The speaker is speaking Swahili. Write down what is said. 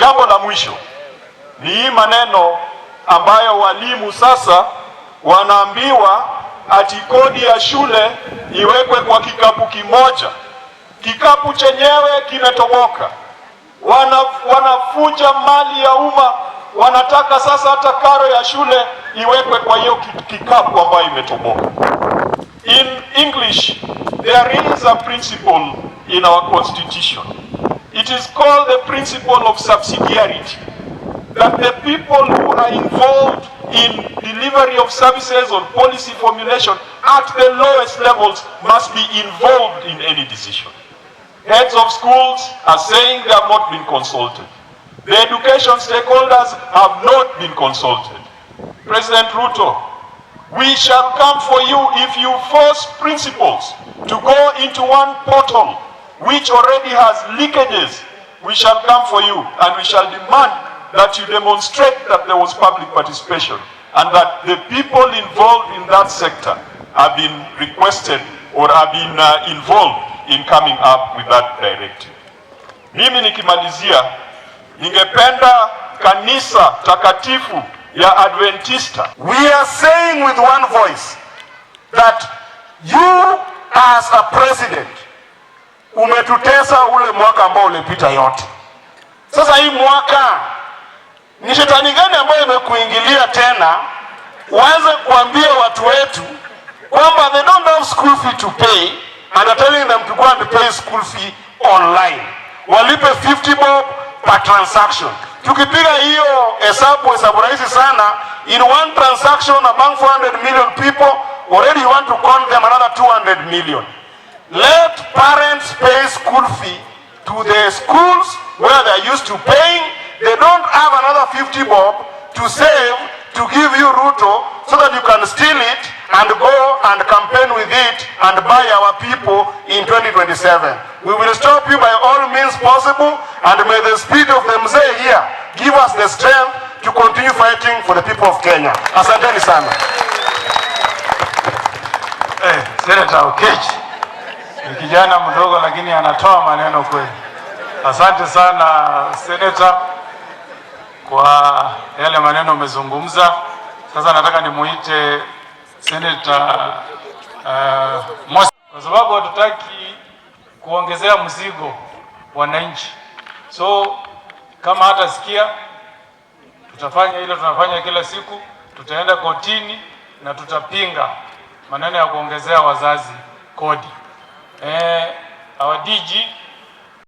Jambo la mwisho ni hii maneno ambayo walimu sasa wanaambiwa ati kodi ya shule iwekwe kwa kikapu kimoja. Kikapu chenyewe kimetoboka, wanafuja mali ya umma, wanataka sasa hata karo ya shule iwekwe kwa hiyo kikapu ambayo imetoboka. In English, there is a principle in our constitution. It is called the principle of subsidiarity, that the people who are involved in delivery of services or policy formulation at the lowest levels must be involved in any decision. Heads of schools are saying they have not been consulted. The education stakeholders have not been consulted. President Ruto, we shall come for you if you force principals to go into one portal which already has leakages. We shall come for you and we shall demand that you demonstrate that there was public participation and that the people involved in that sector have been requested or have been involved in coming up with that directive. Mimi nikimalizia, ningependa kanisa takatifu ya Adventista. We are saying with one voice that you as a president umetutesa ule mwaka ambao ulipita yote. Sasa hii mwaka ni shetani gani ambayo imekuingilia tena uanze kuambia watu wetu kwamba they don't have school fee to pay and are telling them to go and pay school fee online, walipe 50 bob per transaction? Tukipiga hiyo hesabu, hesabu rahisi sana, in one transaction among 400 million people, already you want to con them another 200 million. Let parents pay school fee to the schools where they are used to paying. They don't have another 50 bob to save to give you, Ruto, so that you can steal it and go and campaign with it and buy our people in 2027. We will stop you by all means possible, and may the spirit of the Mzee here give us the strength to continue fighting for the people of Kenya. Asanteni sana. Senator Okech ni kijana mdogo lakini anatoa maneno kweli. Asante sana, Senator, kwa yale maneno umezungumza. Sasa nataka nimuite Senator Moses, kwa sababu hatutaki kuongezea mzigo wananchi. So kama hatasikia, tutafanya ile tunafanya kila siku, tutaenda kotini na tutapinga maneno ya kuongezea wazazi kodi. Our DG.